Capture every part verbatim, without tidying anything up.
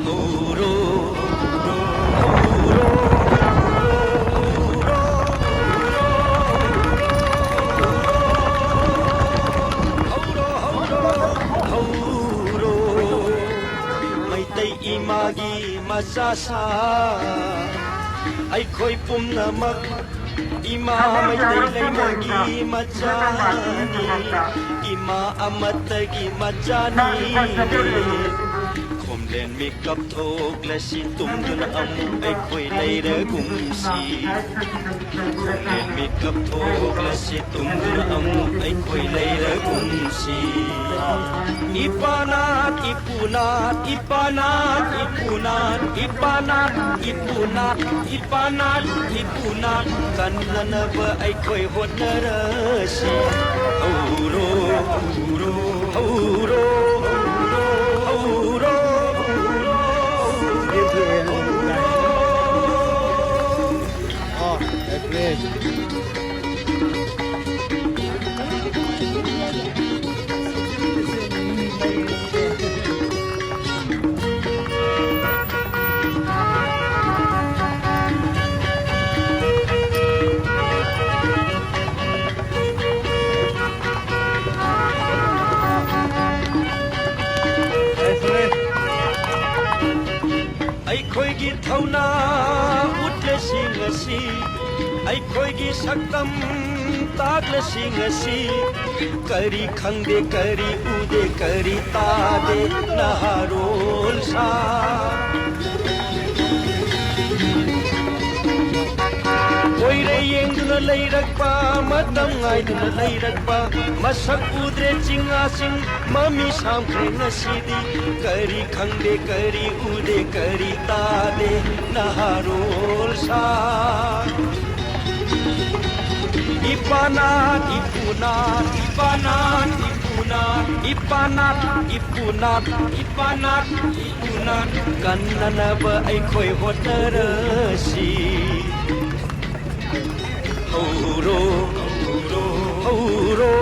ꯍꯧꯔꯣ, ꯍꯧꯔꯣ, ꯍꯧꯔꯣ, ꯍꯧꯔꯣ, ꯍꯧꯔꯣ, ꯍꯧꯔꯣ, ꯍꯧꯔꯣ, ꯍꯧꯔꯣ꯫ ꯃꯩꯇꯩ ꯏꯃꯥꯒꯤ ꯃꯆꯥꯁꯥ ꯑꯩꯈꯣꯏ ꯄꯨꯝꯅꯃꯛ ꯏꯃꯥ ꯃꯩꯇꯩ ꯂꯩꯃꯒꯤ ꯃꯆꯥꯅꯤ, ꯏꯃꯥ ꯑꯃꯠꯇꯒꯤ ꯃꯆꯥꯅꯤ꯫ ꯈꯣꯝꯂꯦꯟ ꯃꯤꯀꯞ ꯊꯣꯛꯂꯁꯤ ꯇꯨꯝꯗꯨꯅ ꯑꯃꯨꯛ ꯑꯩꯈꯣꯏ ꯂꯩꯔꯒꯨꯝꯁꯤ꯫ ꯈꯣꯝꯂꯦꯟ ꯃꯤꯀꯞ ꯊꯣꯛꯂꯁꯤ ꯇꯨꯝꯗꯨꯅ ꯑꯃꯨꯛ ꯑꯩꯈꯣꯏ ꯂꯩꯔꯒꯨꯝꯁꯤ꯫ ꯏꯄꯥꯅꯥꯠ ꯏꯄꯨꯅꯥꯠ ꯏꯄꯥꯅꯥꯠ ꯏꯄꯨꯅꯥꯠ ꯏꯄꯥꯅꯥꯠ ꯏꯄꯨꯅꯥꯠ ꯏꯄꯥꯅꯥꯠ ꯏꯄꯨꯅꯥꯠ ꯀꯟꯅꯅꯕ ꯑꯩꯈꯣꯏ ꯍꯣꯠꯅꯔꯁꯤ꯫ ꯍꯧꯔꯣ, ꯍꯧꯔꯣ, ꯍꯧꯔꯣ, ꯍꯧꯔꯣ, ꯍꯧꯔꯣ, ꯍꯧꯔꯣ꯫ ꯑꯩꯈꯣꯏꯒꯤ ꯊꯧꯅꯥ ꯎꯠꯂꯁꯤ ꯉꯁꯤ, ꯑꯩꯈꯣꯏꯒꯤ ꯁꯛꯇꯝ ꯇꯥꯛꯂꯁꯤ ꯉꯁꯤ꯫ ꯀꯔꯤ ꯈꯪꯗꯦ, ꯀꯔꯤ ꯎꯗꯦ, ꯀꯔꯤ ꯇꯥꯗꯦ ꯅꯍꯥꯔꯣꯜ ꯁꯥ꯫ ꯀꯣꯏꯔꯦ ꯌꯦꯡꯗꯨꯅ ꯂꯩꯔꯛꯄ, ꯃꯇꯝ ꯉꯥꯏꯗꯨꯅ ꯂꯩꯔꯛꯄ, ꯃꯁꯛ ꯎꯗ꯭ꯔꯦ ꯆꯤꯡꯉꯥꯁꯤꯡ ꯃꯃꯤ ꯁꯥꯝꯈ꯭ꯔꯦ ꯉꯁꯤꯗꯤ꯫ ꯀꯔꯤ ꯈꯪꯗꯦ, ꯀꯔꯤ ꯎꯗꯦ, ꯀꯔꯤ ꯇꯥꯗꯦ ꯅꯍꯥꯔꯣꯜ ꯁꯥ꯫ ꯏꯄꯥꯅꯥꯠ ꯏꯄꯨꯅꯥꯠ ꯏꯄꯥꯅꯥꯠ ꯏꯄꯨꯅꯥꯠ ꯏꯄꯥꯅꯥꯠ ꯏꯄꯨꯅꯥꯠ ꯏꯄꯥꯅꯥꯠ ꯏꯄꯨꯅꯥꯠ ꯀꯟꯅꯅꯕ ꯑꯩꯈꯣꯏ ꯍꯣꯠꯅꯔꯁꯤ꯫ ꯍꯧꯔꯣ, ꯍꯧꯔꯣ, ꯍꯧꯔꯣ,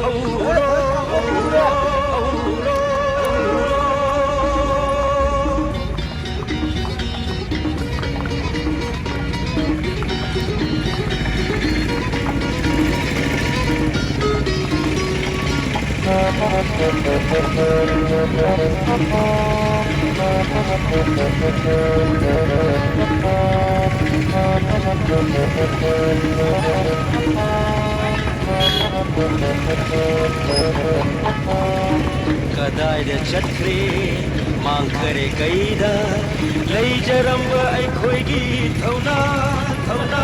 ꯍꯧꯔꯣ, ꯍꯧꯔꯣ, ꯍꯧꯔꯣ, ꯍꯧꯔꯣ꯫ ꯀꯗꯥꯏꯗ ꯆꯠꯈ꯭ꯔꯦ ꯃꯥꯡꯈꯔꯦ ꯀꯩꯗ ꯂꯩꯖꯔꯝꯕ ꯑꯩꯈꯣꯏꯒꯤ ꯊꯧꯅꯥ, ꯊꯧꯅꯥ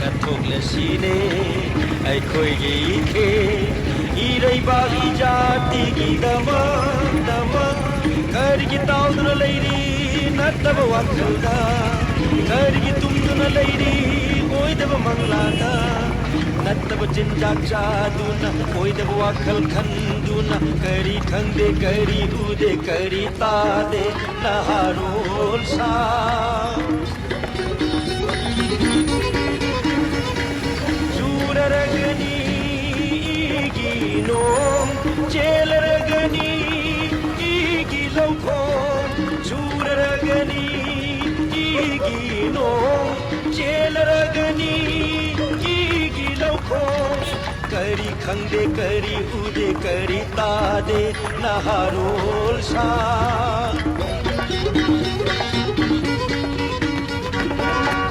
ꯀꯠꯊꯣꯛꯂꯁꯤꯅꯦ ꯑꯩꯈꯣꯏꯒꯤ ꯏꯊꯦ ꯏꯔꯩꯕꯥꯛ ꯏꯖꯥꯇꯤꯒꯤꯗꯃꯛ, ꯗꯃꯛ꯫ ꯀꯔꯤꯒꯤ ꯇꯥꯎꯗꯨꯅ ꯂꯩꯔꯤ ꯅꯠꯇꯕ ꯋꯥꯈꯜꯗ? ꯀꯔꯤꯒꯤ ꯇꯨꯝꯗꯨꯅ ꯂꯩꯔꯤ ꯑꯣꯏꯗꯕ ꯃꯪꯂꯥꯟꯗ? ꯅꯠꯇꯕ ꯆꯤꯟꯖꯥꯛ ꯆꯥꯗꯨꯅ, ꯑꯣꯏꯗꯕ ꯋꯥꯈꯜ ꯈꯟꯗꯨꯅ, ꯀꯔꯤ ꯈꯪꯗꯦ, ꯀꯔꯤ ꯎꯗꯦ, ꯀꯔꯤ ꯇꯥꯗꯦ ꯅꯍꯥꯔꯣꯜ ꯁꯥ? ꯆꯨꯔꯔꯒꯅꯤ ꯏꯒꯤ ꯅꯣꯡ, ꯆꯦꯜꯂꯔꯒꯅꯤ ꯏꯒꯤ ꯂꯧꯈꯣꯡ꯫ ꯆꯨꯔꯔꯒꯅꯤ ꯏꯒꯤ ꯅꯣꯡ, ꯆꯦꯜꯂꯔꯒꯅꯤ ꯏꯒꯤ ꯂꯧꯈꯣꯡ꯫ ꯀꯔꯤ ꯈꯪꯗꯦ, ꯀꯔꯤ ꯎꯗꯦ, ꯀꯔꯤ ꯇꯥꯗꯦ ꯅꯍꯥꯔꯣꯜ ꯁꯥ?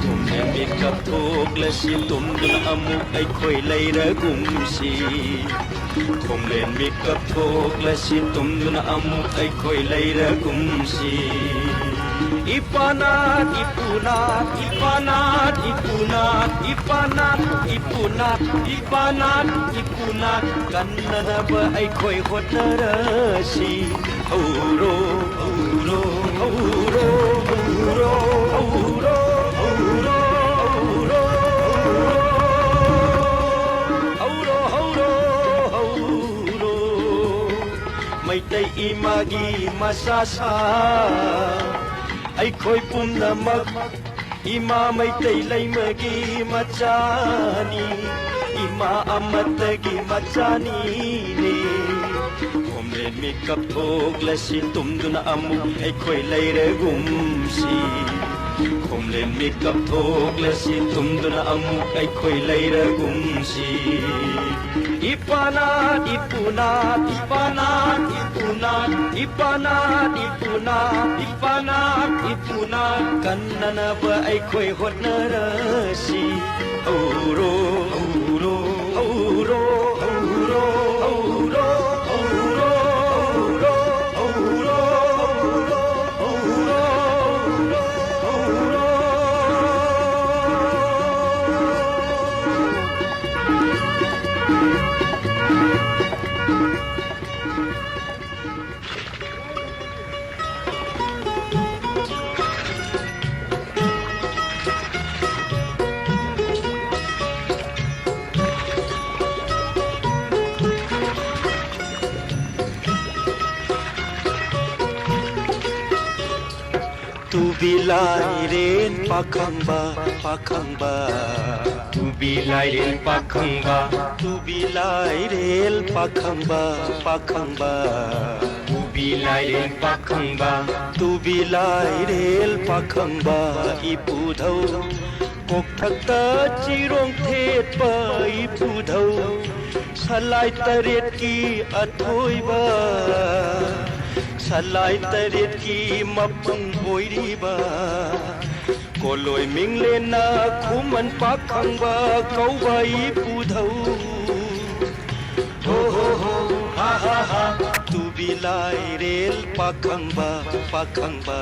ꯈꯣꯝꯂꯦꯟ ꯃꯤꯀꯞ ꯊꯣꯛꯂꯁꯤ ꯇꯨꯝꯗꯨꯅ ꯑꯃꯨꯛ ꯑꯩꯈꯣꯏ ꯂꯩꯔꯒꯨꯝꯁꯤ꯫ ꯈꯣꯝꯂꯦꯟ ꯃꯤꯀꯞ ꯊꯣꯛꯂꯁꯤ ꯇꯨꯝꯗꯨꯅ ꯑꯃꯨꯛ ꯑꯩꯈꯣꯏ ꯂꯩꯔꯒꯨꯝꯁꯤ꯫ ꯏꯄꯥꯅꯥꯠ, ꯏꯄꯨꯅꯥꯠ, ꯏꯄꯥꯅꯥꯠ, ꯏꯄꯨꯅꯥꯠ, ꯏꯄꯥꯅꯥꯠ, ꯏꯄꯨꯅꯥꯠ, ꯏꯄꯥꯅꯥꯠ, ꯏꯄꯨꯅꯥꯠ ꯀꯟꯅꯅꯕ ꯑꯩꯈꯣꯏ ꯍꯣꯠꯅꯔꯁꯤ꯫ ꯍꯧꯔꯣ, ꯍꯧꯔꯣ, ꯍꯧꯔꯣ, ꯍꯧꯔꯣ, ꯍꯧꯔꯣ, ꯍꯧꯔꯣ, ꯍꯧꯔꯣ, ꯍꯧꯔꯣ, ꯍꯧꯔꯣ, ꯍꯧꯔꯣ, ꯍꯧꯔꯣ꯫ ꯃꯩꯇꯩ ꯏꯃꯥꯒꯤ ꯃꯆꯥꯁꯥ ꯑꯩꯈꯣꯏ ꯄꯨꯝꯅꯃꯛ ꯏꯃꯥ ꯃꯩꯇꯩ ꯂꯩꯃꯒꯤ ꯃꯆꯥꯅꯤ, ꯏꯃꯥ ꯑꯃꯠꯇꯒꯤ ꯃꯆꯥꯅꯤꯅꯦ꯫ ꯈꯣꯝꯂꯦꯟ ꯃꯤꯀꯞ ꯊꯣꯛꯂꯁꯤ ꯇꯨꯝꯗꯨꯅ ꯑꯃꯨꯛ ꯑꯩꯈꯣꯏ ꯂꯩꯔꯒꯨꯝꯁꯤ꯫ ꯈꯣꯝꯂꯦꯟ ꯃꯤꯀꯞ ꯊꯣꯛꯂꯁꯤ ꯇꯨꯝꯗꯨꯅ ꯑꯃꯨꯛ ꯑꯩꯈꯣꯏ ꯂꯩꯔꯒꯨꯝꯁꯤ꯫ ꯏꯄꯥꯅ ꯏꯄꯨꯅ, ꯏꯄꯥꯅ ꯏꯄꯨꯅ, ꯏꯄꯥꯅ ꯏꯄꯨꯅ, ꯏꯄꯥꯅ ꯏꯄꯨꯅ ꯀꯟꯅꯅꯕ ꯑꯩꯈꯣꯏ ꯍꯣꯠꯅꯔꯁꯤ꯫ ꯍꯧꯔꯣ, ꯍꯧꯔꯣ, ꯍꯧꯔꯣ, ꯍꯧꯔꯣ, ꯍꯧꯔꯣ, ꯍꯧꯔꯣ, ꯍꯧꯔꯣ, ꯍꯧꯔꯣ, ꯍꯧꯔꯣ, ꯍꯧꯔꯣ꯫ ꯇꯨꯕꯤ ꯂꯥꯏꯔꯦꯟ ꯄꯥꯈꯪꯕ, ꯄꯥꯈꯪꯕ꯫ ꯇꯨꯕꯤ ꯂꯥꯏꯔꯦꯟ ꯄꯥꯈꯪꯕ꯫ ꯇꯨꯕꯤ ꯂꯥꯏꯔꯦꯟ ꯄꯥꯈꯪꯕ, ꯄꯥꯈꯪꯕ꯫ ꯇꯨꯕꯤ ꯂꯥꯏꯔꯦꯟ ꯄꯥꯈꯪꯕ꯫ ꯇꯨꯕꯤ ꯂꯥꯏꯔꯦꯟ ꯄꯥꯈꯪꯕ ꯏꯄꯨꯙꯧ꯫ ꯀꯣꯛꯊꯛꯇ ꯆꯤꯔꯣꯡ ꯊꯦꯠꯄ ꯏꯄꯨꯙꯧ꯫ ꯁꯂꯥꯏ ꯇꯔꯦꯠꯀꯤ ꯑꯊꯣꯏꯕ꯫ ꯁꯂꯥꯏ ꯇꯔꯦꯠꯀꯤ ꯃꯄꯨꯡ ꯑꯣꯏꯔꯤꯕ꯫ ꯀꯣꯂꯣꯏ ꯃꯤꯡꯂꯦꯟꯅ ꯈꯨꯃꯟ ꯄꯥꯈꯪꯕ ꯀꯧꯕ ꯏꯄꯨꯙꯧ꯫ ꯍꯣ ꯍꯣ ꯍꯣ, ꯍꯥ ꯍꯥ ꯍꯥ꯫ ꯇꯨꯕꯤ ꯂꯥꯏꯔꯦꯜ ꯄꯥꯈꯪꯕ, ꯄꯥꯈꯪꯕ꯫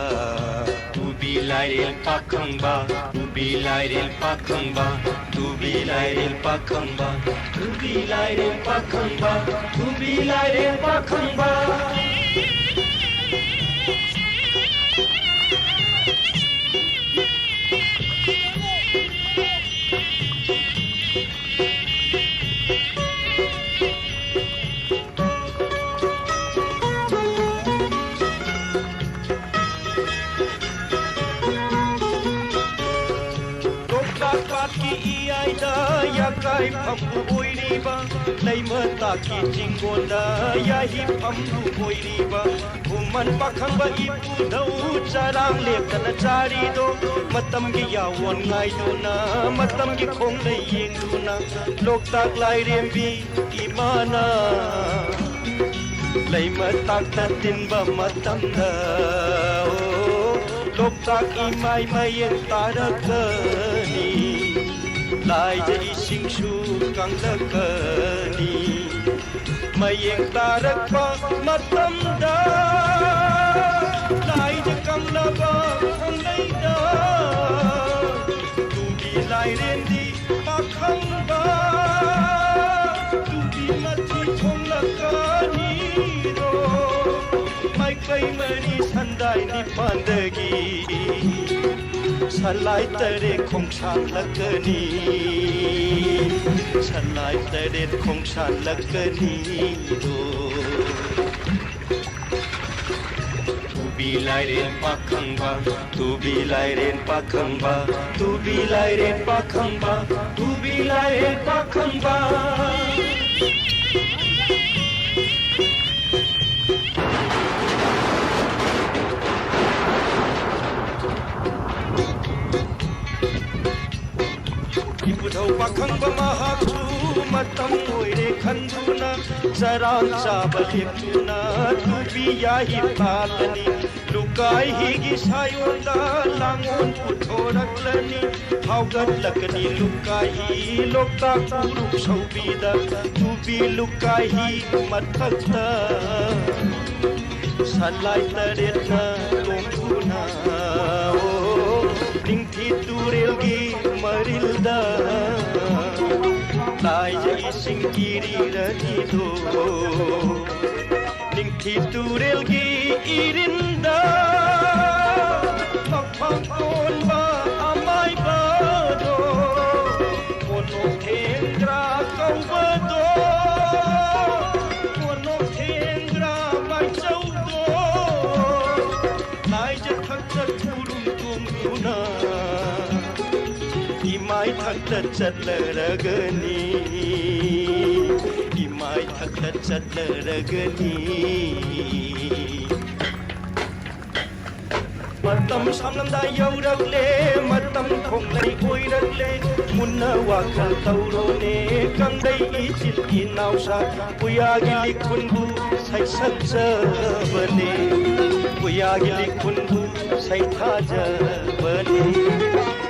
ꯇꯨꯕꯤ ꯂꯥꯏꯔꯦꯜ ꯄꯥꯈꯪꯕ, ꯇꯨꯕꯤ ꯂꯥꯏꯔꯦꯜ ꯄꯥꯈꯪꯕ, ꯇꯨꯕꯤ ꯂꯥꯏꯔꯦꯜ ꯄꯥꯈꯪꯕ, ꯇꯨꯕꯤ ꯂꯥꯏꯔꯦꯜ ꯄꯥꯈꯪꯕ, ꯇꯨꯕꯤ ꯂꯥꯏꯔꯦꯜ ꯄꯥꯈꯪꯕ꯫ ꯂꯣꯛꯇꯥꯛ ꯄꯥꯠꯀꯤ ꯏꯌꯥ ꯗ ꯌꯥꯀꯥꯏ ꯐꯝꯕꯨ ꯑꯣꯏꯔꯤꯕ, ꯂꯩꯃ ꯇꯥꯛꯀꯤ ꯆꯤꯡꯒꯣꯟꯗ ꯌꯥꯍꯤ ꯐꯝꯕꯨ ꯑꯣꯏꯔꯤꯕ, ꯈꯨꯃꯟ ꯄꯥꯈꯪꯕ ꯏꯄꯨꯗꯧ ꯆꯔꯥꯡ ꯂꯦꯞꯇꯅ ꯆꯥꯔꯤꯗꯣ, ꯃꯇꯝꯒꯤ ꯌꯥꯋꯣꯟ ꯉꯥꯏꯗꯨꯅ, ꯃꯇꯝꯒꯤ ꯈꯣꯡꯂꯩ ꯌꯦꯡꯗꯨꯅ, ꯂꯣꯛꯇꯥꯛ ꯂꯥꯏꯔꯦꯝꯕꯤ ꯏꯃꯥꯅ ꯂꯩꯃ ꯇꯥꯛꯇ ꯇꯤꯟꯕ ꯃꯇꯝꯗ, ꯑꯣ, ꯂꯣꯛꯇꯥꯛ ꯏꯃꯥꯏ ꯃꯌꯦꯡ ꯇꯥꯔꯛꯀꯅꯤ, ꯂꯥꯏꯖ ꯏꯁꯤꯡꯁꯨ ꯀꯪꯂꯛꯀꯅꯤ꯫ ꯃꯌꯦꯡ ꯇꯥꯔꯛꯄ ꯃꯇꯝꯗ, ꯂꯥꯏꯖ ꯀꯪꯂꯕ ꯈꯣꯡꯂꯩꯗ, ꯇꯨꯕꯤ ꯂꯥꯏꯔꯦꯟꯗꯤ ꯄꯥꯈꯪꯕ, ꯇꯨꯕꯤ ꯃꯊꯤ ꯊꯣꯡꯂꯛꯀꯅꯤꯗꯣ, ꯃꯥꯏꯀꯩ ꯃꯔꯤ ꯁꯟꯗꯥꯏ ꯅꯤꯄꯥꯟꯗꯒꯤ ꯁꯂꯥꯏ ꯇꯔꯦꯠ ꯈꯣꯡꯁꯥꯡꯂꯛꯀꯅꯤ, ꯁꯂꯥꯏ ꯇꯔꯦꯠ ꯈꯣꯡꯁꯥꯡꯂꯛꯀꯅꯤꯗꯣ꯫ ꯇꯨꯕꯤ ꯂꯥꯏꯔꯦꯟ ꯄꯥꯈꯪꯕ, ꯇꯨꯕꯤ ꯂꯥꯏꯔꯦꯟ ꯄꯥꯈꯪꯕ, ꯇꯨꯕꯤ ꯂꯥꯏꯔꯦꯟ ꯄꯥꯈꯪꯕ, ꯇꯨꯕꯤ ꯂꯥꯏꯔꯦꯟ ꯄꯥꯈꯪꯕ꯫ ꯏꯄꯨꯊꯧ ꯄꯥꯈꯪꯕ ꯃꯍꯥꯛꯁꯨ ꯃꯇꯝ ꯑꯣꯏꯔꯦ ꯈꯟꯗꯨꯅ, ꯆꯔꯥꯡ ꯆꯥꯕ ꯂꯦꯞꯇꯨꯅ ꯇꯨꯕꯤ ꯌꯥꯍꯤ ꯄꯥꯜꯂꯅꯤ꯫ ꯂꯨꯀꯥꯏ ꯍꯤꯒꯤ ꯁꯥꯌꯣꯟꯗ ꯂꯥꯡꯑꯣꯟ ꯄꯨꯊꯣꯔꯛꯂꯅꯤ꯫ ꯐꯥꯎꯒꯠꯂꯛꯀꯅꯤ ꯂꯨꯀꯥꯏ ꯍꯤ ꯂꯣꯛꯇꯥꯛ ꯎꯔꯨꯝ ꯁꯧꯕꯤꯗ, ꯇꯨꯕꯤ ꯂꯨꯀꯥꯏ ꯍꯤ ꯃꯊꯛꯇ ꯁꯂꯥꯏ ꯇꯔꯦꯠꯅ ꯇꯣꯡꯗꯨꯅ, ꯑꯣ, ꯅꯤꯡꯊꯤ ꯇꯨꯔꯦꯜꯒꯤ ꯃꯔꯤꯜꯗ ꯂꯥꯏꯖ ꯏꯁꯤꯡ ꯀꯤꯔꯤꯔꯅꯤꯗꯣ꯫ ꯅꯤꯡꯊꯤ ꯇꯨꯔꯦꯜꯒꯤ ꯏꯔꯤꯟꯗ ꯃꯐꯝ ꯀꯣꯟꯕ ꯑꯃꯥꯏꯕꯗꯣ, ꯀꯣꯅꯣ ꯊꯦꯡꯒ꯭ꯔꯥ ꯀꯧꯕꯗꯣ, ꯀꯣꯅꯣ ꯊꯦꯡꯒ꯭ꯔꯥ ꯃꯥꯏꯆꯧꯗꯣ, ꯂꯥꯏꯖ ꯊꯛꯇ ꯈꯨꯔꯨꯝ ꯇꯣꯡꯗꯨꯅ, ꯏꯃꯥꯏ ꯊꯛꯇ ꯆꯠꯂꯔꯒꯅꯤ, ꯏꯃꯥꯏꯊꯛꯇ ꯆꯠꯂꯔꯒꯅꯤ꯫ ꯃꯇꯝ ꯁꯥꯡꯂꯝꯗꯥꯏ ꯌꯧꯔꯛꯂꯦ, ꯃꯇꯝ ꯈꯣꯡꯂꯩ ꯑꯣꯏꯔꯛꯂꯦ꯫ ꯃꯨꯟꯅ ꯋꯥꯈꯜ ꯇꯧꯔꯣꯅꯦ, ꯀꯪꯂꯩ ꯏꯆꯤꯜ ꯏꯅꯥꯎꯁꯥ꯫ ꯄꯨꯌꯥꯒꯤ ꯂꯤꯈꯨꯟꯕꯨ ꯁꯩꯁꯛꯆꯕꯅꯦ, ꯄꯨꯌꯥꯒꯤ ꯂꯤꯈꯨꯟꯕꯨ ꯁꯩꯊꯥꯖꯕꯅꯦ꯫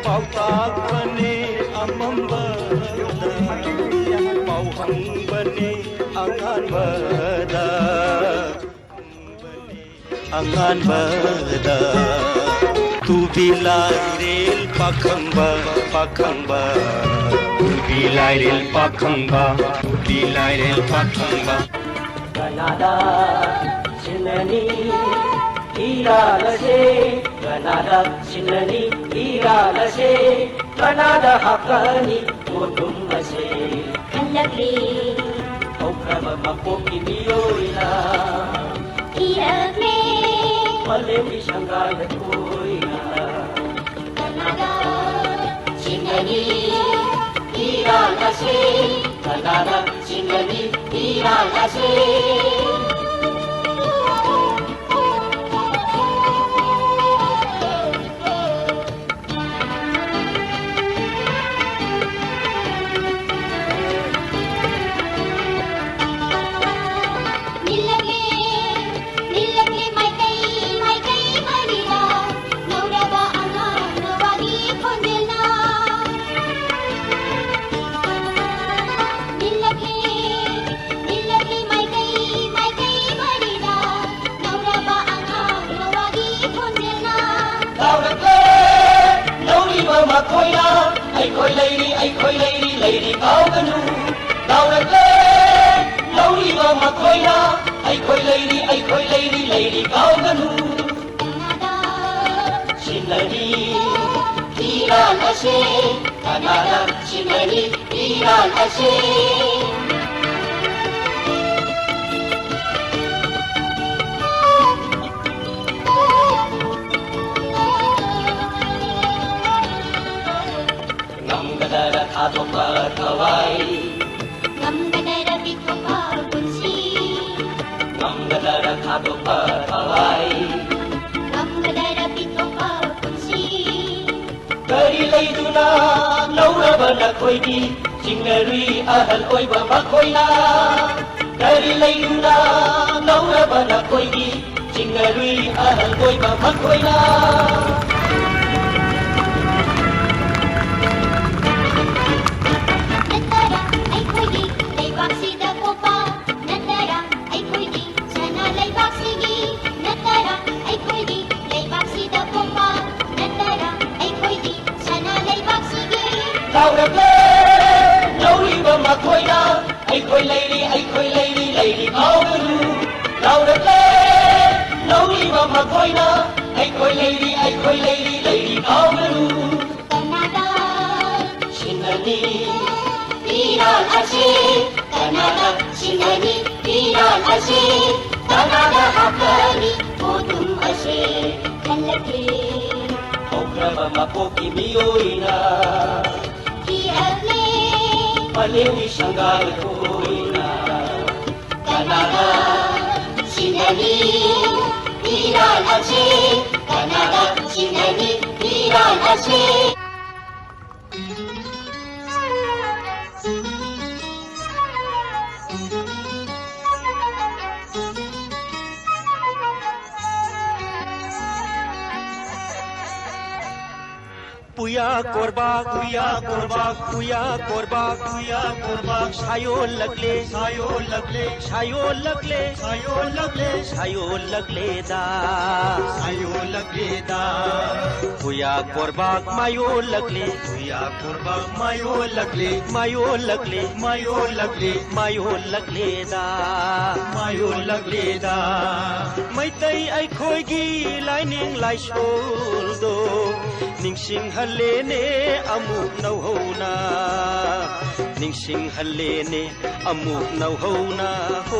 ꯄꯥꯎꯇꯥꯛꯄꯅꯦ ꯑꯃꯝꯕꯗ, ꯄꯥꯎ ꯍꯪꯕꯅꯦ ꯑꯉꯥꯟꯕꯗ꯫ ꯑꯉꯥꯟꯕꯗ ꯇꯨꯕꯤ ꯂꯥꯏꯔꯦꯜ ꯄꯥꯈꯪꯕ, ꯄꯥꯈꯪꯕ꯫ ꯇꯨꯕꯤ ꯂꯥꯏꯔꯦꯜ ꯄꯥꯈꯪꯕ, ꯇꯨꯕꯤ ꯂꯥꯏꯔꯦꯜ ꯄꯥꯈꯪꯕ꯫ ꯀꯅꯥꯗ ꯁꯤꯟꯅꯅꯤ ꯏꯔꯥꯜ ꯑꯁꯦ? ꯀꯅꯥꯗ ꯁꯤꯟꯅꯅꯤ ꯏꯔꯥꯜ ꯑꯁꯦ? ꯀꯅꯥꯗ ꯍꯥꯞꯀꯅꯤ ꯃꯣꯇꯨꯝ ꯑꯁꯦ? ꯍꯜꯂꯛꯂꯤ ꯍꯧꯈ꯭ꯔꯕ ꯃꯄꯣꯛꯀꯤ ꯃꯤꯑꯣꯏꯅ ꯊꯤꯔꯛꯂꯦ ꯃꯥꯂꯦꯝꯒꯤ ꯁꯪꯒꯥꯏꯗ ꯀꯣꯏꯅ꯫ ꯀꯅꯥꯗ ꯁꯤꯟꯅꯅꯤ ꯏꯔꯥꯜ ꯑꯁꯦ? ꯀꯅꯥꯗ ꯁꯤꯟꯅꯅꯤ ꯏꯔꯥꯜ ꯑꯁꯦ? ꯅꯤꯜꯂꯛꯂꯦ, ꯅꯤꯜꯂꯛꯂꯦ ꯃꯥꯏꯀꯩ, ꯃꯥꯏꯀꯩ ꯃꯔꯤꯗ ꯅꯧꯔꯕ ꯑꯉꯥꯡ ꯅꯋꯥꯒꯤ ꯈꯣꯟꯖꯦꯜꯅ꯫ ꯅꯤꯜꯂꯛꯂꯦ, ꯅꯤꯜꯂꯛꯂꯦ ꯃꯥꯏꯀꯩ, ꯃꯥꯏꯀꯩ ꯃꯔꯤꯗ ꯅꯧꯔꯕ ꯑꯉꯥꯡ ꯅꯋꯥꯒꯤ ꯈꯣꯟꯖꯦꯜꯅ꯫ ꯂꯥꯎꯔꯛꯂꯦ ꯅꯧꯔꯤꯕ ꯃꯈꯣꯏꯅ, ꯑꯩꯈꯣꯏ ꯂꯩꯔꯤ, ꯑꯩꯈꯣꯏ ꯂꯩꯔꯤ, ꯂꯩꯔꯤ ꯀꯥꯎꯒꯅꯨ꯫ ꯂꯥꯎꯔꯛꯂꯦ ꯅꯧꯔꯤꯕ ꯃꯈꯣꯏꯅ, ꯑꯩꯈꯣꯏ ꯂꯩꯔꯤ, ꯑꯩꯈꯣꯏ ꯂꯩꯔꯤ, ꯂꯩꯔꯤ ꯀꯥꯎꯒꯅꯨ꯫ ꯀꯅꯥꯗ ꯁꯤꯟꯅꯅꯤ ꯏꯔꯥꯜ ꯑꯁꯦ? ꯀꯅꯥꯗ ꯁꯤꯟꯅꯅꯤ ꯏꯔꯥꯜ ꯑꯁꯦ? ꯉꯝꯒꯗꯔ ꯉꯝꯒꯗꯔ ꯄꯤꯊꯣꯛꯄ ꯄꯨꯟꯁꯤ? ꯉꯝꯒꯗꯔ ꯊꯥꯗꯣꯛꯄ ꯊꯋꯥꯏ? ꯉꯝꯒꯗꯔ ꯄꯤꯊꯣꯛꯄ ꯄꯨꯟꯁꯤ? ꯀꯔꯤ ꯂꯩꯗꯨꯅ ꯂꯧꯔꯕ ꯅꯈꯣꯏꯗꯤ? ꯆꯤꯡꯅꯔꯨꯏ ꯑꯍꯜ ꯑꯣꯏꯕ ꯃꯈꯣꯏꯅ꯫ ꯀꯔꯤ ꯂꯩꯗꯨꯅ ꯂꯧꯔꯕ ꯅꯈꯣꯏꯗꯤ? ꯆꯤꯡꯅꯔꯨꯏ ꯑꯍꯜ ꯑꯣꯏꯕ ꯃꯈꯣꯏꯅ꯫ ꯅꯠꯇꯔꯥ ꯑꯩꯈꯣꯏꯒꯤ ꯂꯩꯕꯥꯛꯁꯤꯗ ꯄꯣꯛꯄ? ꯅꯠꯇꯔꯥ ꯑꯩꯈꯣꯏꯒꯤ ꯁꯅꯥ ꯂꯩꯕꯥꯛꯁꯤꯒꯤ? ꯅꯠꯇꯔꯥ ꯑꯩꯈꯣꯏꯒꯤ ꯂꯩꯕꯥꯛꯁꯤꯗ ꯄꯣꯛꯄ? ꯅꯠꯇꯔꯥ ꯑꯩꯈꯣꯏꯒꯤ ꯁꯅꯥ ꯂꯩꯕꯥꯛꯁꯤꯒꯤ? ꯂꯥꯎꯔꯛꯂꯦ ꯂꯧꯔꯤꯕ ꯃꯈꯣꯏꯅ, ꯑꯩꯈꯣꯏ ꯂꯩꯔꯤ, ꯑꯩꯈꯣꯏ ꯂꯩꯔꯤ, ꯂꯩꯔꯤ ꯀꯥꯎꯒꯅꯨ꯫ ꯂꯥꯎꯔꯛꯂꯦ ꯂꯧꯔꯤꯕ ꯃꯈꯣꯏꯅ, ꯑꯩꯈꯣꯏ ꯂꯩꯔꯤ, ꯑꯩꯈꯣꯏ ꯂꯩꯔꯤ, ꯂꯩꯔꯤ ꯀꯥꯎꯒꯅꯨ꯫ ꯀꯅꯥꯗ ꯁꯤꯟꯅꯅꯤ ꯐꯤꯔꯥꯜ ꯑꯁꯤ? ꯀꯅꯥꯗ ꯁꯤꯟꯅꯅꯤ ꯐꯤꯔꯥꯜ ꯑꯁꯤ? ꯀꯅꯥꯗ ꯍꯥꯞꯀꯅꯤ ꯄꯣꯠꯇꯨꯝ ꯑꯁꯤ? ꯈꯜꯂꯛꯂꯦ ꯍꯧꯈ꯭ꯔꯕ ꯃꯄꯣꯛꯀꯤ ꯃꯤꯑꯣꯏꯅ꯫ ꯀꯤꯔꯛꯂꯦ ꯃꯥꯂꯦꯝꯒꯤ ꯁꯪꯒꯥꯏ ꯑꯣꯏꯅ꯫ ꯀꯅꯥꯗ ꯁꯤꯟꯅꯅꯤ ꯐꯤꯔꯥꯜ ꯑꯁꯤ? ꯀꯅꯥꯗ ꯁꯤꯟꯅꯅꯤ ꯐꯤꯔꯥꯜ ꯑꯁꯤ? ꯄꯨꯌꯥ ꯀꯣꯔꯕꯥꯛ, ꯄꯨꯌꯥ ꯀꯣꯔꯕꯥꯛ, ꯄꯨꯌꯥ ꯀꯣꯔꯕꯥꯛ, ꯄꯨꯌꯥ ꯀꯣꯔꯕꯥꯛ, ꯁꯥꯌꯣꯜꯂꯛꯂꯦ, ꯁꯥꯌꯣꯜꯂꯛꯂꯦ, ꯁꯥꯌꯣꯜꯂꯛꯂꯦ, ꯁꯥꯌꯣꯜꯂꯛꯂꯦ, ꯁꯥꯌꯣꯜꯂꯛꯂꯦꯗ, ꯁꯥꯌꯣꯜꯂꯛꯂꯦꯗ꯫ ꯄꯨꯌꯥ ꯀꯣꯔꯕꯥꯛ ꯃꯥꯌꯣꯜꯂꯛꯂꯦ, ꯄꯨꯌꯥ ꯀꯣꯔꯕꯥꯛ ꯃꯥꯌꯣꯜꯂꯛꯂꯦ, ꯃꯥꯌꯣꯜꯂꯛꯂꯦ, ꯃꯥꯌꯣꯜꯂꯛꯂꯦ, ꯃꯥꯌꯣꯜꯂꯛꯂꯦꯗ, ꯃꯥꯌꯣꯜꯂꯛꯂꯦꯗ꯫ ꯃꯩꯇꯩ ꯑꯩꯈꯣꯏꯒꯤ ꯂꯥꯏꯅꯤꯡ ꯂꯥꯏꯁꯣꯜꯗꯣ ꯅꯤꯡꯁꯤꯡꯍꯜꯂꯦꯅꯦ ꯑꯃꯨꯛ ꯅꯧꯍꯧꯅ꯫ ꯅꯤꯡꯁꯤꯡꯍꯜꯂꯦꯅꯦ ꯑꯃꯨꯛ ꯅꯧꯍꯧꯅ꯫ ꯍꯣ,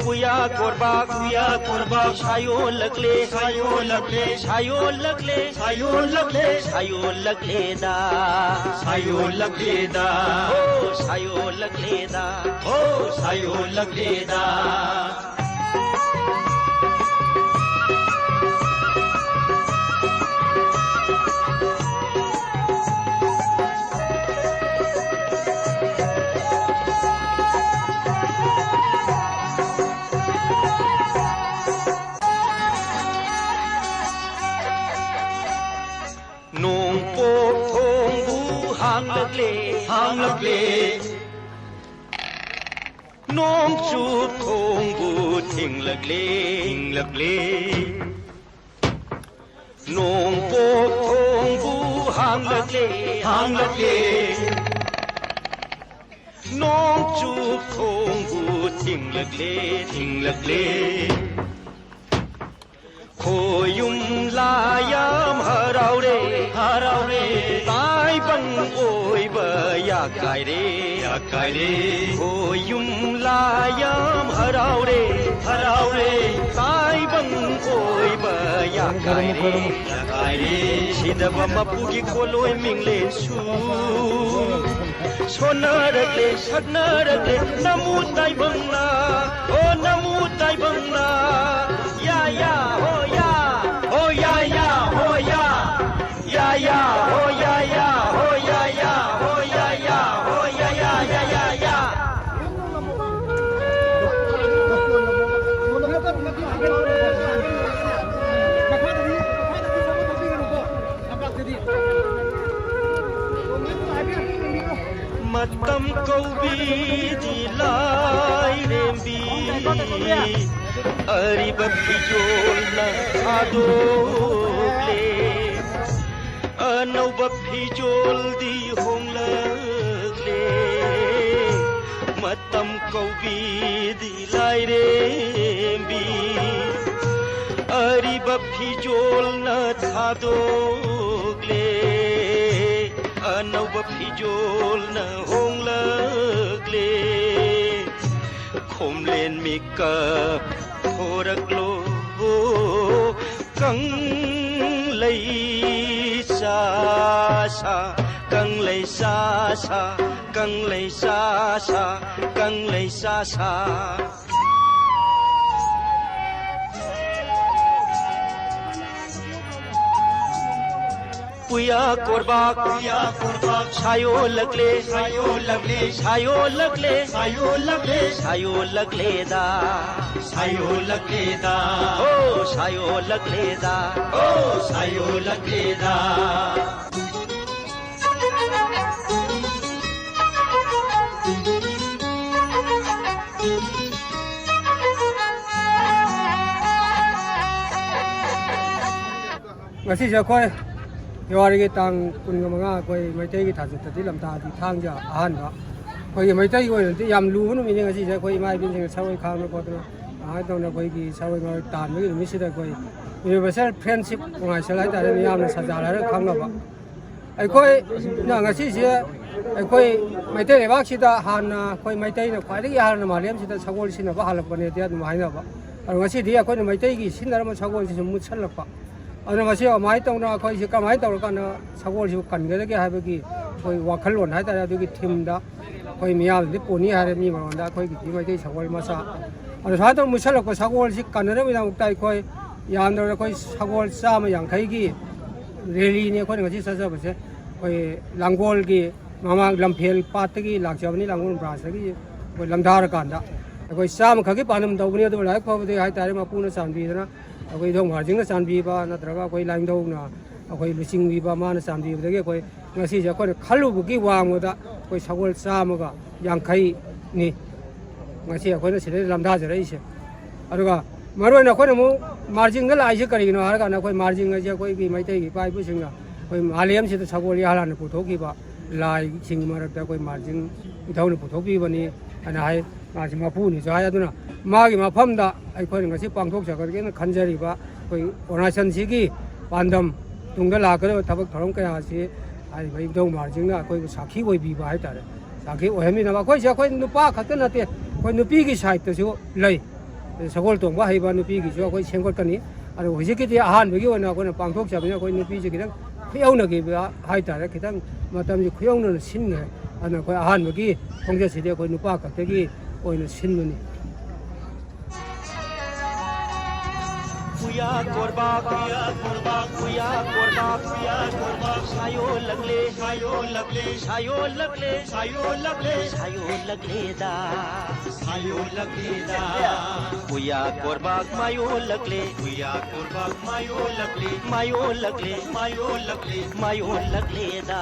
ꯄꯨꯌꯥ ꯀꯣꯔꯕꯥꯛ, ꯄꯨꯌꯥ ꯀꯣꯔꯕꯥꯛ, ꯁꯥꯌꯣꯜꯂꯛꯂꯦ, ꯁꯥꯌꯣꯜꯂꯛꯂꯦ, ꯁꯥꯌꯣꯜꯂꯛꯂꯦ, ꯁꯥꯌꯣꯜꯂꯛꯂꯦ, ꯁꯥꯌꯣꯜꯂꯛꯂꯦꯗ, ꯁꯥꯌꯣꯜꯂꯛꯂꯦꯗ, ꯍꯣ, ꯁꯥꯌꯣꯜꯂꯛꯂꯦꯗ, ꯍꯣ, ꯁꯥꯌꯣꯜꯂꯛꯂꯦꯗ꯫ ꯅꯣꯡꯄꯣꯛ ꯊꯣꯡꯕꯨ ꯍꯥꯡꯂꯛꯂꯦ, ꯍꯥꯡꯂꯛꯂꯦ꯫ ꯅꯣꯡꯆꯨꯞ ꯊꯣꯡꯕꯨ ꯊꯤꯡꯂꯛꯂꯦ, ꯊꯤꯡꯂꯛꯂꯦ꯫ ꯅꯣꯡꯄꯣꯛ ꯊꯣꯡꯕꯨ ꯍꯥꯡꯂꯛꯂꯦ, ꯍꯥꯡꯂꯛꯂꯦ꯫ ꯅꯣꯡꯆꯨꯞ ꯊꯣꯡꯕꯨ ꯊꯤꯡꯂꯛꯂꯦ, ꯊꯤꯡꯂꯛꯂꯦ꯫ ꯈꯣꯌꯨꯝ ꯂꯥꯌꯥꯝ ꯍꯔꯥꯎꯔꯦ, ꯍꯔꯥꯎꯔꯦ꯫ ꯇꯥꯏꯕꯪ ꯑꯣꯏꯕ ꯌꯥꯀꯥꯏꯔꯦ, ꯌꯥꯀꯥꯏꯔꯦ꯫ ꯈꯣꯌꯨꯝ ꯂꯥꯌꯥꯝ ꯍꯔꯥꯎꯔꯦ, ꯍꯔꯥꯎꯔꯦ꯫ ꯇꯥꯏꯕꯪ ꯑꯣꯏꯕ ꯌꯥꯀꯥꯏꯔꯦ, ꯌꯥꯀꯥꯏꯔꯦ꯫ ꯁꯤꯗꯕ ꯃꯄꯨꯒꯤ ꯈꯣꯜꯂꯣꯏ ꯃꯤꯡꯂꯦꯟꯁꯨ ꯁꯣꯟꯅꯔꯛꯂꯦ, ꯁꯛꯅꯔꯛꯂꯦ, ꯅꯃꯨ ꯇꯥꯏꯕꯪꯅ, ꯑꯣ ꯅꯃꯨ ꯇꯥꯏꯕꯪꯅ, ꯌꯥ ꯌꯥ, ꯍꯣ ꯌꯥ, ꯍꯣ ꯌꯥ ꯌꯥ, ꯍꯣ ꯌꯥ, ꯌꯥ ꯌꯥ, ꯍꯣ ꯌꯥ ꯌꯥ, ꯍꯣ ꯌꯥ ꯌꯥ, ꯍꯣ ꯌꯥ ꯌꯥ, ꯍꯣ ꯌꯥ ꯌꯥ, ꯌꯥ ꯌꯥ, ꯌꯥ꯫ ꯃꯇꯝ ꯀꯧꯕꯤꯗꯤ ꯂꯥꯏꯔꯦꯝꯕꯤ, ꯑꯔꯤꯕ ꯐꯤꯖꯣꯜꯅ ꯊꯥꯗꯣꯛꯂꯦ꯫ ꯑꯅꯧꯕ ꯐꯤꯖꯣꯜꯗꯤ ꯍꯣꯡꯂꯛꯂꯦ꯫ ꯃꯇꯝ ꯀꯧꯕꯤꯗꯤ ꯂꯥꯏꯔꯦꯝꯕꯤ, ꯑꯔꯤꯕ ꯐꯤꯖꯣꯜꯅ ꯊꯥꯗꯣꯛꯂꯦ꯫ ꯑꯅꯧꯕ ꯐꯤ ꯌꯣꯜꯅ ꯍꯣꯡꯂꯛꯂꯦ꯫ ꯈꯣꯝꯂꯦꯟ ꯃꯤꯀꯞ ꯊꯣꯔꯛꯂꯣ꯫ ꯀꯪꯂꯩ ꯆꯥ ꯁꯥ, ꯀꯪꯂꯩ ꯆꯥ ꯁꯥ, ꯀꯪꯂꯩ ꯆꯥ ꯁꯥ, ꯀꯪꯂꯩ ꯆꯥ ꯁꯥ꯫ ꯄꯨꯌꯥ ꯀꯣꯔꯕꯥꯛ, ꯄꯨꯌꯥ ꯀꯣꯔꯕꯥꯛ, ꯁꯥꯌꯣꯜꯂꯛꯂꯦ, ꯁꯥꯌꯣꯜꯂꯛꯂꯦ, ꯁꯥꯌꯣꯜꯂꯛꯂꯦ, ꯁꯥꯌꯣꯜꯂꯛꯂꯦ, ꯁꯥꯌꯣꯜꯂꯛꯂꯦꯗ, ꯁꯥꯌꯣꯜꯂꯛꯂꯦꯗ, ꯍꯣ, ꯁꯥꯌꯣꯜꯂꯛꯂꯦꯗ, ꯍꯣ, ꯁꯥꯌꯣꯜꯂꯛꯂꯦꯗ꯫ ꯉꯁꯤꯁꯦ ꯑꯩꯈꯣꯏ ꯐꯦꯕ꯭ꯔꯨꯋꯥꯔꯤꯒꯤ ꯇꯥꯡ ꯀꯨꯟꯒ ꯃꯉꯥ, ꯑꯩꯈꯣꯏ ꯃꯩꯇꯩꯒꯤ ꯊꯥꯖꯠꯇꯗꯤ ꯂꯝꯇꯥꯗꯤ ꯊꯥꯡꯖ ꯑꯍꯥꯟꯕ꯫ ꯑꯩꯈꯣꯏꯒꯤ ꯃꯩꯇꯩꯒꯤ ꯑꯣꯏꯅꯗꯤ ꯌꯥꯝ ꯂꯨꯕ ꯅꯨꯃꯤꯠꯅꯤ ꯉꯁꯤꯁꯦ꯫ ꯑꯩꯈꯣꯏ ꯏꯃꯥ ꯏꯕꯦꯟꯁꯤꯡꯅ ꯁꯔꯣꯏ ꯈꯥꯡꯗꯅ ꯈꯣꯠꯇꯅ ꯑꯗꯨꯃꯥꯏꯅ ꯇꯧꯅ ꯑꯩꯈꯣꯏꯒꯤ ꯁꯔꯣꯏ ꯃꯔꯣꯏ ꯇꯥꯟꯕꯒꯤ ꯅꯨꯃꯤꯠꯁꯤꯗ ꯑꯩꯈꯣꯏ Universal Friendship ꯈꯣꯡꯉꯥꯏꯁꯦꯜ ꯍꯥꯏꯇꯥꯔꯦ, ꯃꯤꯌꯥꯝꯅ ꯁꯖꯥꯜ ꯍꯥꯏꯔꯒ ꯈꯪꯅꯕ꯫ ꯑꯩꯈꯣꯏꯅ ꯉꯁꯤꯁꯦ ꯑꯩꯈꯣꯏ ꯃꯩꯇꯩ ꯂꯩꯕꯥꯛꯁꯤꯗ ꯍꯥꯟꯅ ꯑꯩꯈꯣꯏ ꯃꯩꯇꯩꯅ ꯈ꯭ꯋꯥꯏꯗꯒꯤ ꯍꯥꯟꯅ ꯃꯥꯂꯦꯝꯁꯤꯗ ꯁꯒꯣꯜ ꯁꯤꯖꯤꯟꯅꯕ ꯍꯜꯂꯛꯄꯅꯦꯗꯤ ꯑꯗꯨꯝ ꯍꯥꯏꯅꯕ꯫ ꯑꯗꯣ ꯉꯁꯤꯗꯤ ꯑꯩꯈꯣꯏꯅ ꯃꯩꯇꯩꯒꯤ ꯁꯤꯖꯤꯟꯅꯔꯝꯕ ꯁꯒꯣꯜꯁꯤꯁꯨ ꯃꯨꯠꯁꯜꯂꯛꯄ꯫ ꯑꯗꯨꯅ ꯃꯁꯤ ꯀꯃꯥꯏꯅ ꯇꯧꯅ, ꯑꯩꯈꯣꯏꯁꯤ ꯀꯃꯥꯏꯅ ꯇꯧꯔꯀꯥꯟꯗ ꯁꯒꯣꯜꯁꯤꯕꯨ ꯀꯟꯒꯗꯒꯦ ꯍꯥꯏꯕꯒꯤ ꯑꯩꯈꯣꯏ ꯋꯥꯈꯜꯂꯣꯟ ꯍꯥꯏꯇꯥꯔꯦ, ꯑꯗꯨꯒꯤ ꯊꯤꯝꯗ ꯑꯩꯈꯣꯏ ꯃꯤꯌꯥꯝꯗꯤ ꯄꯣꯅꯤ ꯍꯥꯏꯔꯦ, ꯃꯤ ꯃꯃꯥꯡꯗ ꯑꯩꯈꯣꯏꯒꯤꯗꯤ ꯃꯩꯇꯩ ꯁꯒꯣꯜ ꯃꯆꯥ꯫ ꯑꯗꯣ ꯁꯨꯃꯥꯏꯅ ꯇꯧꯅ ꯃꯨꯠꯁꯜꯂꯛꯄ ꯁꯒꯣꯜꯁꯤ ꯀꯟꯅꯅꯕꯒꯤꯗꯃꯛꯇ ꯑꯩꯈꯣꯏ ꯌꯥꯝꯗ꯭ꯔꯕꯗ ꯑꯩꯈꯣꯏ ꯁꯒꯣꯜ ꯆꯥꯝꯃ ꯌꯥꯡꯈꯩꯒꯤ ꯔꯦꯂꯤꯅꯤ ꯑꯩꯈꯣꯏꯅ ꯉꯁꯤ ꯆꯠꯆꯕꯁꯦ꯫ ꯑꯩꯈꯣꯏ ꯂꯥꯡꯒꯣꯜꯒꯤ ꯃꯃꯥꯡ ꯂꯝꯐꯦꯜ ꯄꯥꯠꯇꯒꯤ ꯂꯥꯛꯆꯕꯅꯤ, ꯂꯥꯡꯒꯣꯜ ꯕ꯭ꯔꯥꯟꯁꯇꯒꯤ ꯑꯩꯈꯣꯏ ꯂꯝꯗꯥꯔꯀꯥꯟꯗ ꯑꯩꯈꯣꯏ ꯆꯥꯝꯃꯈꯛꯀꯤ ꯄꯥꯟꯗꯝ ꯇꯧꯕꯅꯤ꯫ ꯑꯗꯨꯕꯨ ꯂꯥꯏꯕꯛ ꯐꯕꯗꯒꯤ ꯍꯥꯏꯇꯥꯔꯦ, ꯃꯄꯨꯅ ꯆꯥꯟꯕꯤꯗꯅ ꯑꯩꯈꯣꯏ ꯏꯙꯧ ꯃꯍꯥꯔꯖꯤꯡꯅ ꯆꯥꯟꯕꯤꯕ ꯅꯠꯇ꯭ꯔꯒ ꯑꯩꯈꯣꯏ ꯂꯥꯏꯅꯤꯡꯊꯧꯅ ꯑꯩꯈꯣꯏ ꯂꯨꯆꯤꯡꯕꯤꯕ, ꯃꯥꯅ ꯆꯥꯟꯕꯤꯕꯗꯒꯤ ꯑꯩꯈꯣꯏ ꯉꯁꯤꯁꯦ ꯑꯩꯈꯣꯏꯅ ꯈꯜꯂꯨꯕꯒꯤ ꯋꯥꯡꯃꯗ ꯑꯩꯈꯣꯏ ꯁꯒꯣꯜ ꯆꯥꯝꯃꯒ ꯌꯥꯡꯈꯩꯅꯤ ꯉꯁꯤ ꯑꯩꯈꯣꯏꯅ ꯁꯤꯗꯩꯗ ꯂꯝꯗꯥꯖꯔꯛꯏꯁꯦ꯫ ꯑꯗꯨꯒ ꯃꯔꯨꯑꯣꯏꯅ ꯑꯩꯈꯣꯏꯅ ꯑꯃꯨꯛ ꯃꯥꯔꯖꯤꯡꯗ ꯂꯥꯛꯏꯁꯦ ꯀꯔꯤꯒꯤꯅꯣ ꯍꯥꯏꯔꯀꯥꯟꯗ, ꯑꯩꯈꯣꯏ ꯃꯥꯔꯖꯤꯡ ꯑꯁꯦ ꯑꯩꯈꯣꯏꯒꯤ ꯃꯩꯇꯩꯒꯤ ꯏꯄꯥ ꯏꯄꯨꯁꯤꯡꯅ ꯑꯩꯈꯣꯏ ꯃꯥꯂꯦꯝꯁꯤꯗ ꯁꯒꯣꯜ ꯏꯍꯥꯟ ꯍꯥꯟꯅ ꯄꯨꯊꯣꯛꯈꯤꯕ ꯂꯥꯏꯁꯤꯡꯒꯤ ꯃꯔꯛꯇ ꯑꯩꯈꯣꯏ ꯃꯥꯔꯖꯤꯡ ꯏꯙꯧꯅ ꯄꯨꯊꯣꯛꯄꯤꯕꯅꯤ ꯍꯥꯏꯅ ꯍꯥꯏ꯫ ꯃꯥꯁꯤ ꯃꯄꯨꯅꯤꯁꯨ ꯍꯥꯏ꯫ ꯑꯗꯨꯅ ꯃꯥꯒꯤ ꯃꯐꯝꯗ ꯑꯩꯈꯣꯏꯅ ꯉꯁꯤ ꯄꯥꯡꯊꯣꯛꯆꯒꯗꯒꯦꯅ ꯈꯟꯖꯔꯤꯕ ꯑꯩꯈꯣꯏ ꯑꯣꯔꯒꯅꯥꯏꯖꯦꯁꯟꯁꯤꯒꯤ ꯄꯥꯟꯗꯝ, ꯇꯨꯡꯗ ꯂꯥꯛꯀꯗꯕ ꯊꯕꯛ ꯊꯧꯔꯝ ꯀꯌꯥ ꯑꯁꯤ ꯍꯥꯏꯔꯤꯕ ꯏꯙꯧ ꯃꯥꯔꯖꯤꯡꯅ ꯑꯩꯈꯣꯏꯕꯨ ꯁꯥꯈꯤ ꯑꯣꯏꯕꯤꯕ ꯍꯥꯏꯇꯥꯔꯦ꯫ ꯁꯥꯈꯤ ꯑꯣꯏꯍꯟꯕꯤꯅꯕ ꯑꯩꯈꯣꯏꯁꯦ ꯑꯩꯈꯣꯏ ꯅꯨꯄꯥ ꯈꯛꯇ ꯅꯠꯇꯦ, ꯑꯩꯈꯣꯏ ꯅꯨꯄꯤꯒꯤ ꯁꯥꯏꯠꯇꯁꯨ ꯂꯩ꯫ ꯁꯒꯣꯜ ꯇꯣꯡꯕ ꯍꯩꯕ ꯅꯨꯄꯤꯒꯤꯁꯨ ꯑꯩꯈꯣꯏ ꯁꯦꯝꯒꯠꯀꯅꯤ꯫ ꯑꯗꯨ ꯍꯧꯖꯤꯛꯀꯤꯗꯤ ꯑꯍꯥꯟꯕꯒꯤ ꯑꯣꯏꯅ ꯑꯩꯈꯣꯏꯅ ꯄꯥꯡꯊꯣꯛꯆꯕꯅꯤꯅ ꯑꯩꯈꯣꯏ ꯅꯨꯄꯤꯁꯦ ꯈꯤꯇꯪ ꯈꯨꯌꯧꯅꯈꯤꯕ ꯍꯥꯏꯇꯥꯔꯦ, ꯈꯤꯇꯪ ꯃꯇꯝꯁꯦ ꯈꯨꯌꯧꯅꯅ ꯁꯤꯟꯈ꯭ꯔꯦ꯫ ꯑꯗꯨꯅ ꯑꯩꯈꯣꯏ ꯑꯍꯥꯟꯕꯒꯤ ꯈꯣꯡꯆꯠꯁꯤꯗꯤ ꯑꯩꯈꯣꯏ ꯅꯨꯄꯥ ꯈꯛꯇꯒꯤ ꯑꯣꯏꯅ ꯁꯤꯟꯕꯅꯤ꯫ ꯄꯨꯌꯥ ꯀꯣꯔꯕꯥꯛ, ꯄꯨꯌꯥ ꯀꯣꯔꯕꯥꯛ, ꯄꯨꯌꯥ ꯀꯣꯔꯕꯥꯛ, ꯄꯨꯌꯥ ꯀꯣꯔꯕꯥꯛ, ꯁꯥꯌꯣꯜꯂꯛꯂꯦ, ꯁꯥꯌꯣꯜꯂꯛꯂꯦ, ꯁꯥꯌꯣꯜꯂꯛꯂꯦ, ꯁꯥꯌꯣꯜꯂꯛꯂꯦ, ꯁꯥꯌꯣꯜꯂꯛꯂꯦꯗ, ꯁꯥꯌꯣꯜꯂꯛꯂꯦꯗ꯫ ꯄꯨꯌꯥ ꯀꯣꯔꯕꯥꯛ ꯃꯥꯌꯣꯜꯂꯛꯂꯦ, ꯄꯨꯌꯥ ꯀꯣꯔꯕꯥꯛ ꯃꯥꯌꯣꯜꯂꯛꯂꯦ, ꯃꯥꯌꯣꯜꯂꯛꯂꯦ, ꯃꯥꯌꯣꯜꯂꯛꯂꯦ, ꯃꯥꯌꯣꯜꯂꯛꯂꯦꯗ,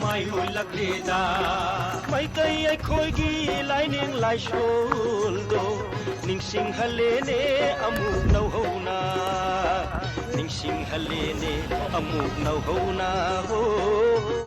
ꯃꯥꯌꯣꯜꯂꯛꯂꯦꯗ꯫ ꯃꯩꯇꯩ ꯑꯩꯈꯣꯏꯒꯤ ꯂꯥꯏꯅꯤꯡ ꯂꯥꯏꯁꯣꯜꯗꯣ ꯅꯤꯡꯁꯤꯡꯍꯜꯂꯦꯅꯦ ꯑꯃꯨꯛ ꯅꯧꯍꯧꯅ, ꯅꯤꯡꯁꯤꯡꯍꯜꯂꯦꯅꯦ ꯑꯃꯨꯛ ꯅꯧꯍꯧꯅ꯫ ꯍꯣ,